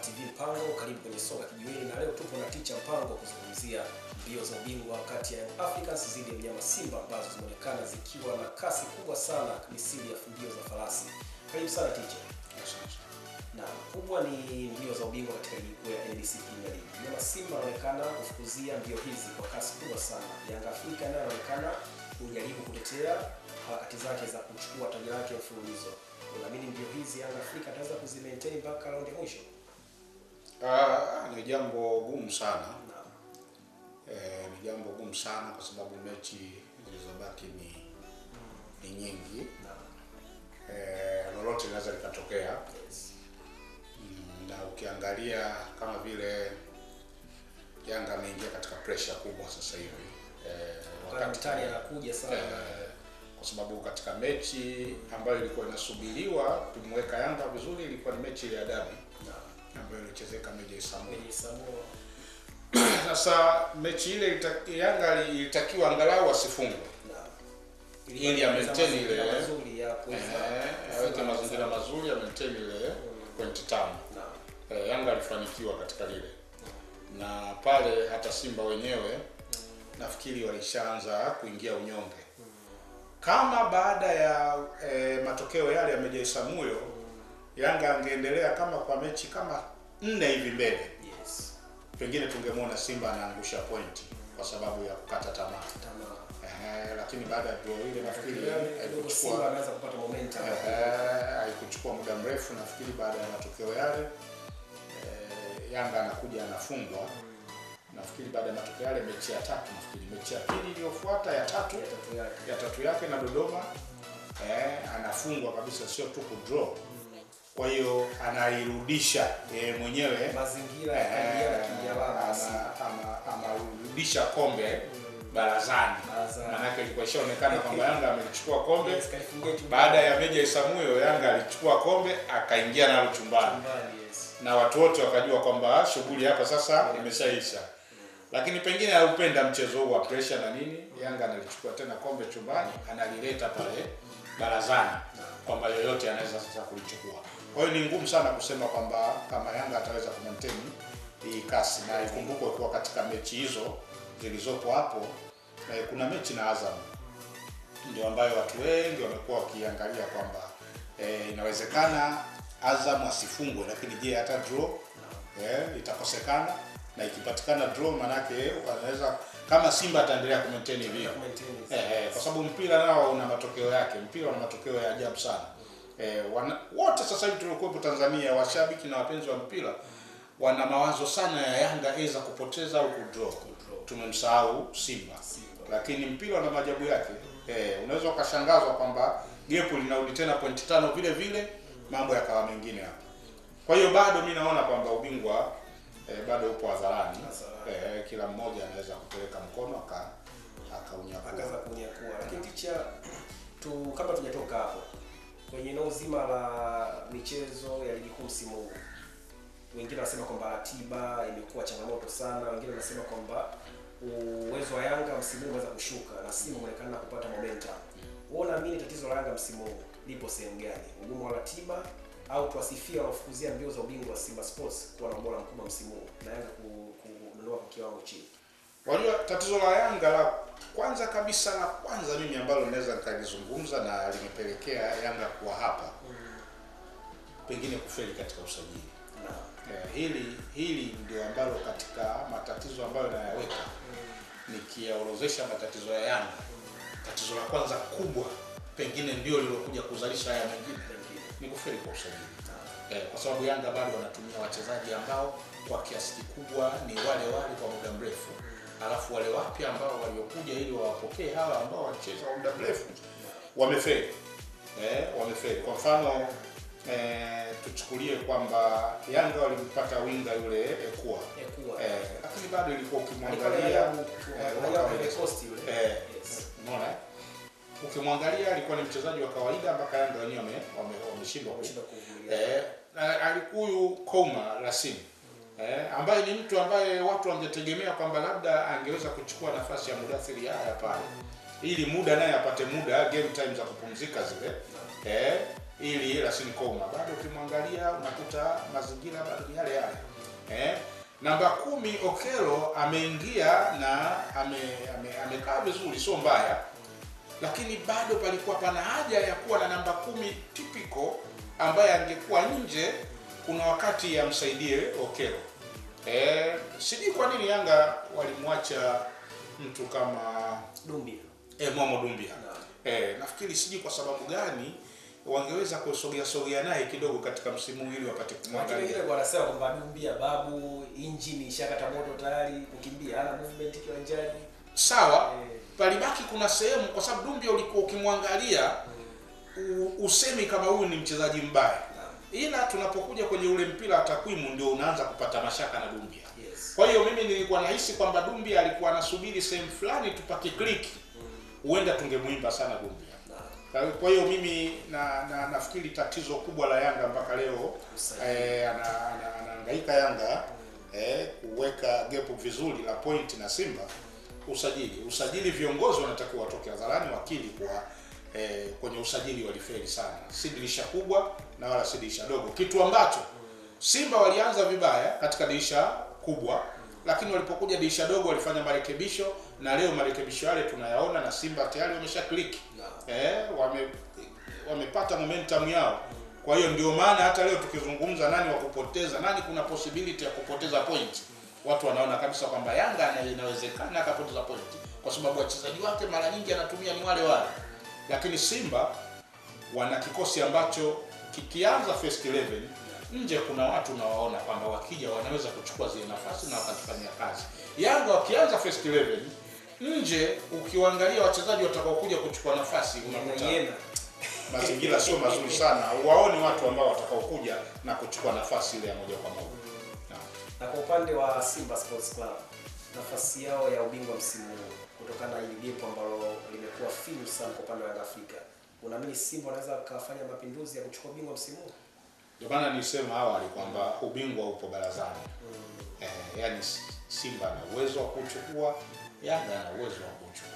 TV Mpango, karibu kwenye soka kijiweni, na leo tupo na Ticha Mpango kuzungumzia mbio za ubingwa kati ya Africans dhidi ya mnyama Simba ambazo zimeonekana zikiwa na kasi kubwa sana misili ya mbio za farasi. Karibu sana Ticha. Na kubwa ni mbio za ubingwa katika ligi kuu ya NBC Premier League. Mnyama Simba anaonekana kufukuzia mbio hizi kwa kasi kubwa sana. Yanga Afrika nayo anaonekana kujaribu kutetea harakati zake za kuchukua taji lake mfululizo. Unaamini mbio hizi Yanga Afrika ataweza kuzimaintain mpaka raundi ya mwisho? Ni jambo gumu sana. Ni jambo gumu sana kwa sababu mechi zilizobaki ni nyingi. Lolote linaweza likatokea. Yes. Na ukiangalia kama vile Yanga ameingia katika pressure kubwa sasa hivi. Wakati mtani anakuja sana. Kwa sababu katika mechi ambayo ilikuwa inasubiriwa kumweka Yanga vizuri ilikuwa ni mechi ya dabi ambayo ilichezeka Meja Samoa. Sasa mechi ile Yanga ilitakiwa angalau asifungwe ili maintain ile mazuri ya kuweza aweke mazingira mazuri ya maintain ile pointi 5. Yanga alifanikiwa katika lile. Na pale hata Simba wenyewe nafikiri walishaanza kuingia unyonge. Kama baada ya matokeo yale ya Meja Isamuyo Yanga angeendelea kama kwa mechi kama 4 hivi mbele. Yes. Pengine tungemwona Simba anaangusha pointi kwa sababu ya kukata tamaa. Lakini baada ya draw ile nafikiri Simba anaweza kupata momentum. Haikuchukua muda mrefu nafikiri baada ya matokeo yale Yanga anakuja anafungwa. Nafikiri baada ya matokeo yale mechi ya tatu, nafikiri mechi ya pili iliyofuata ya tatu yake na Dodoma anafungwa kabisa, sio tu ku draw. Kwa hiyo anairudisha mwenyewe mazingira ya kijalama, anarudisha kombe barazani. Maana ilikuwa ishaonekana kwamba Yanga amelichukua kombe. Yes, baada ya Meja Isamuyo Yanga alichukua kombe akaingia nalo chumbani. Yes. Na watu wote wakajua kwamba shughuli hapa sasa imeshaisha. Lakini pengine haupenda mchezo huu wa pressure na nini, Yanga analichukua tena kombe chumbani, analileta pale barazani kwamba yoyote anaweza sasa kulichukua. Kwa hiyo ni ngumu sana kusema kwamba kama Yanga ataweza kumaintain hii kasi, na ikumbukwe kuwa katika mechi hizo zilizopo hapo kuna mechi na Azam ndio ambayo watu wengi wamekuwa wakiangalia kwamba inawezekana Azam asifungwe, lakini je hata draw itakosekana, na ikipatikana draw manake wanaweza kama Simba ataendelea kumaintain hivi kwa sababu mpira nao una matokeo yake, mpira una matokeo ya ajabu sana. Wote sasa hivi tuliokuwepo Tanzania, washabiki na wapenzi wa mpira wana mawazo sana ya Yanga aidha kupoteza au kudraw. Tumemsahau Simba. Lakini mpira una maajabu yake. Unaweza ukashangazwa kwamba gap linarudi tena pointi 5 vile vile, mambo yakawa mengine hapo. Kwa hiyo bado mimi naona kwamba ubingwa bado upo hadharani. Kila mmoja anaweza kupeleka mkono akaunyakua. Akaanza kunyakua. Lakini Ticha, tu kama tujatoka hapo kwenye eneo zima la michezo ya ligi kuu msimu huu, wengine wanasema kwamba ratiba imekuwa changamoto sana, wengine wanasema kwamba uwezo wa Yanga msimu huu umeweza kushuka na Simba inaonekana kupata momentum. Wewe unaamini tatizo la Yanga msimu huu lipo sehemu gani? Ugumu wa ratiba au tuwasifia wanaofukuzia mbio za ubingwa wa Simba Sports kuwa na ubora mkubwa msimu huu na Yanga kununua kwa kiwango chini? Wajua tatizo la Yanga la kwanza kabisa, la kwanza mimi ambalo naweza nikalizungumza na limepelekea Yanga kuwa hapa, pengine kufeli katika usajili. Hili ndio ambalo katika matatizo ambayo nayaweka, nikiyaorozesha matatizo ya Yanga, tatizo la kwanza kubwa pengine ndio lilokuja kuzalisha haya mengine ni kufeli kwa usajili. Kwa sababu Yanga bado wanatumia wachezaji ambao kwa kiasi kikubwa ni wale wale kwa muda mrefu, alafu wale wapya ambao waliokuja ili wawapokee hawa ambao walicheza kwa muda mrefu wamefeli. Wamefeli. Kwa mfano tuchukulie kwamba Yanga walimpata winga yule Ekua. Lakini bado ilikuwa ukimwangalia unaona ukimwangalia alikuwa ni mchezaji wa kawaida mpaka Yanga wenyewe wameshindwa kuvumilia. Alikuwa Koma Racine ambaye ni mtu ambaye watu wangetegemea kwamba labda angeweza kuchukua nafasi ya Mudathiri haya pale ili muda naye apate muda game time za kupumzika zile. ili Lassine Koma bado ukimwangalia unakuta mazingira bado ni yale yale. Namba 10 Okelo ameingia na amekaa vizuri, sio mbaya, lakini bado palikuwa pana haja ya kuwa na namba 10 typical ambaye angekuwa nje kuna wakati amsaidie Okelo. Sijui kwa nini Yanga walimwacha mtu kama Dumbia. Momo Dumbia. Nafikiri sijui kwa sababu gani wangeweza kusogea sogea naye kidogo katika msimu hili wapate kumwangalia. Lakini wanasema kwamba Dumbia babu injini ishakata moto tayari, kukimbia hana movement kiwanjani. Sawa, palibaki kuna sehemu kwa sababu Dumbia ulikuwa ukimwangalia usemi kama huyu ni mchezaji mbaya. Ila tunapokuja kwenye ule mpira wa takwimu ndio unaanza kupata mashaka na Dumbia. Yes. Kwa hiyo mimi nilikuwa nahisi kwamba Dumbia alikuwa anasubiri sehemu fulani tupate click. Huenda tungemuimba sana Dumbia. Kwa hiyo mimi na nafikiri tatizo kubwa la Yanga mpaka leo anahangaika Yanga kuweka gap vizuri la point na Simba. Usajili viongozi wanatakiwa watoke hadharani wakili kwa kwenye usajili walifeli sana. Si dirisha kubwa na wala si dirisha dogo. Kitu ambacho Simba walianza vibaya katika dirisha kubwa, lakini walipokuja dirisha dogo walifanya marekebisho, na leo marekebisho yale tunayaona na Simba tayari wamesha click. Wamepata momentum yao. Kwa hiyo ndio maana hata leo tukizungumza nani wa kupoteza, nani kuna possibility ya kupoteza point, watu wanaona kabisa kwamba Yanga inawezekana akapoteza point kwa sababu wachezaji wake mara nyingi anatumia ni wale wale. Lakini Simba wana kikosi ambacho kikianza first 11 nje kuna watu nawaona kwamba wakija wanaweza kuchukua zile nafasi na wakazifanyia kazi. Yanga wakianza first 11 nje ukiwaangalia wachezaji watakaokuja kuchukua nafasi unakuta mazingira sio mazuri sana. Waone watu ambao watakaokuja na kuchukua nafasi ile ya moja kwa moja. Na kwa upande wa Simba Sports Club, nafasi yao ya ubingwa msimu huu kutokana na hili gap ambalo limekuwa finyu sana kwa upande wa Yanga Afrika, unaamini Simba wanaweza kufanya mapinduzi ya kuchukua ubingwa msimu huu? Ndio maana nilisema awali kwamba ubingwa upo barazani. Yaani Simba ana uwezo wa kuchukua, Yanga ana uwezo wa kuchukua.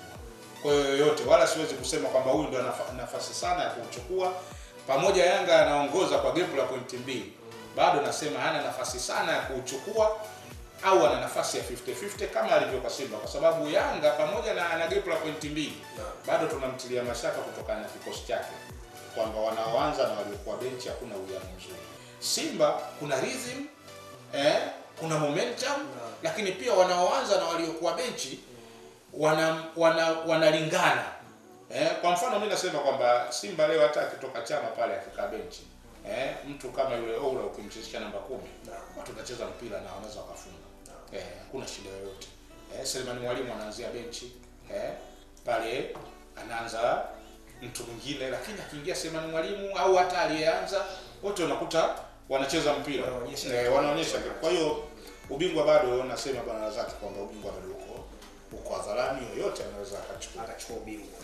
Kwa hiyo yoyote, wala siwezi kusema kwamba huyu ndio nafasi sana ya kuchukua. Pamoja Yanga anaongoza kwa gap la pointi 2, bado nasema hana nafasi sana ya kuchukua, au ana nafasi ya 50-50 kama alivyo kwa Simba, kwa sababu Yanga pamoja na ana gap la pointi 2 bado tunamtilia mashaka kutokana na kikosi chake kwamba wanaoanza na waliokuwa benchi hakuna uwiano mzuri. Simba kuna rhythm, kuna momentum, lakini pia wanaoanza na waliokuwa benchi wanalingana. Kwa mfano mimi nasema kwamba Simba leo hata akitoka Chama pale akikaa benchi, mtu kama yule Oura ukimchezesha namba 10, watu wanacheza mpira na wanaweza wakafunga. Hakuna shida yoyote. Selemani Mwalimu anaanzia benchi, pale anaanza mtu mwingine, lakini akiingia Selemani Mwalimu au hata aliyeanza, wote unakuta wanacheza mpira, wanaonyesha. Kwa hiyo ubingwa bado nasema bwana zake kwamba ubingwa bado uko hadharani, yoyote anaweza akachukua ubingwa.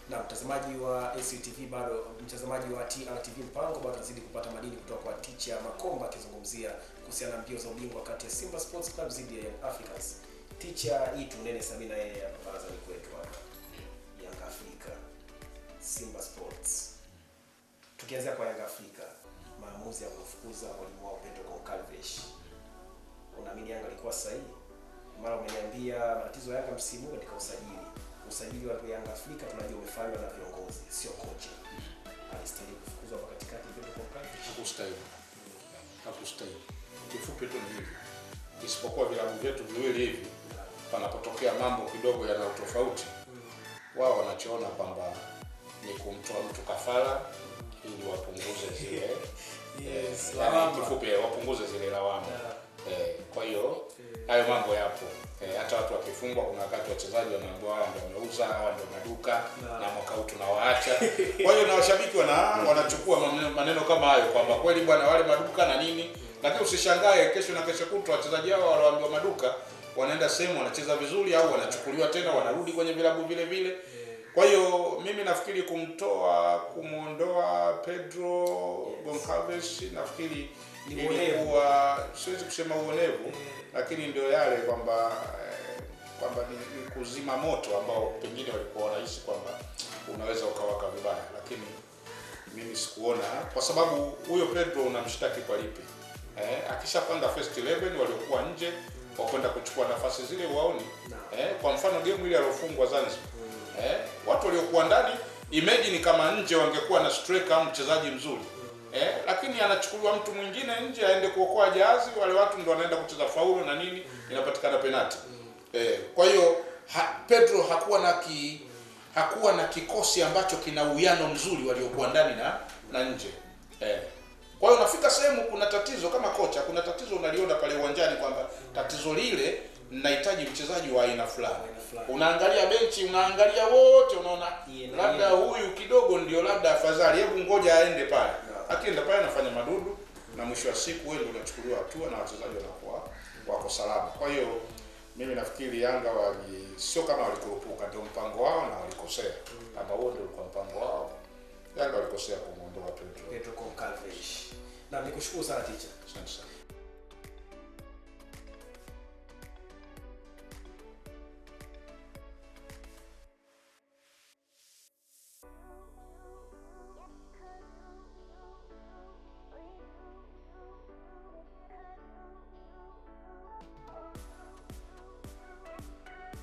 Na mtazamaji wa ACTV bado, mtazamaji wa TRTV Mpango bado tunazidi kupata madini kutoka kwa Teacher Makomba akizungumzia kuhusiana na mbio za ubingwa kati ya Simba Sports Club dhidi ya Young Africans. Teacher Itu Nene Sabina yeye hapa barazani kwetu hapa. Young Africa, Simba Sports. Tukianzia kwa Young Africa, maamuzi ya kufukuza mwalimu wao Pedro Goncalves, unaamini Yanga alikuwa sahihi? Mara umeniambia matatizo ya Yanga msimu katika usajili. Usajili wa Yanga Afrika tunajua umefanywa na viongozi, sio kocha. Alistahili kufukuzwa kwa katikati Pedro Goncalves? Hakustahili. Hakustahili. Kifupi tu ni hivi. Isipokuwa vilabu vyetu viwili hivi panapotokea mambo kidogo yana utofauti, wao wanachoona kwamba ni kumtoa mtu kafara ili wapunguze zile lawama. Kifupi wapunguze zile lawama. Kwa hiyo hayo mambo yapo. Hata watu wakifungwa kuna wakati wachezaji wanaambiwa hawa ndio wameuza, hawa ndio maduka na mwaka huu tunawaacha. Kwa hiyo na washabiki wanachukua maneno kama hayo kwamba kweli bwana wale maduka na nini. Lakini usishangae kesho na kesho kutwa wachezaji hao walioambiwa maduka wanaenda sehemu wanacheza vizuri au wanachukuliwa tena wanarudi kwenye vilabu vile vile. Kwa hiyo mimi nafikiri kumuondoa Pedro Goncalves nafikiri ilikuwa, siwezi kusema uonevu, lakini ndio yale kwamba ni kuzima moto ambao pengine walikuwa wanahisi kwamba unaweza ukawaka vibaya, lakini Mimi sikuona, kwa sababu huyo Pedro unamshtaki kwa lipi? Akishapanga first 11 waliokuwa nje wakwenda kuchukua nafasi zile waoni. Kwa mfano game ile aliyofungwa Zanzibar. Watu waliokuwa ndani, imagine kama nje wangekuwa na striker au mchezaji mzuri. Lakini anachukuliwa mtu mwingine nje aende kuokoa jahazi, wale watu ndio wanaenda kucheza faulu na nini, inapatikana penalti. Kwa hiyo Pedro hakuwa na kikosi ambacho kina uwiano mzuri waliokuwa ndani na nje. Kwa hiyo unafika sehemu kuna tatizo kama kocha, kuna tatizo unaliona pale uwanjani kwamba tatizo lile nahitaji mchezaji wa aina fulani. Unaangalia benchi, unaangalia wote, unaona labda huyu kidogo ndio labda afadhali, hebu ngoja aende pale. Akienda pale anafanya madudu na mwisho wa siku wewe ndio unachukuliwa hatua na wachezaji wanakuwa wako salama. Kwa hiyo mimi nafikiri Yanga sio kama walikurupuka, ndio mpango wao na walikosea. Kama huo ndio ulikuwa mpango wao, Yanga walikosea kumuondoa Pedro Goncalves. Na nikushukuru sana teacher. Asante sana.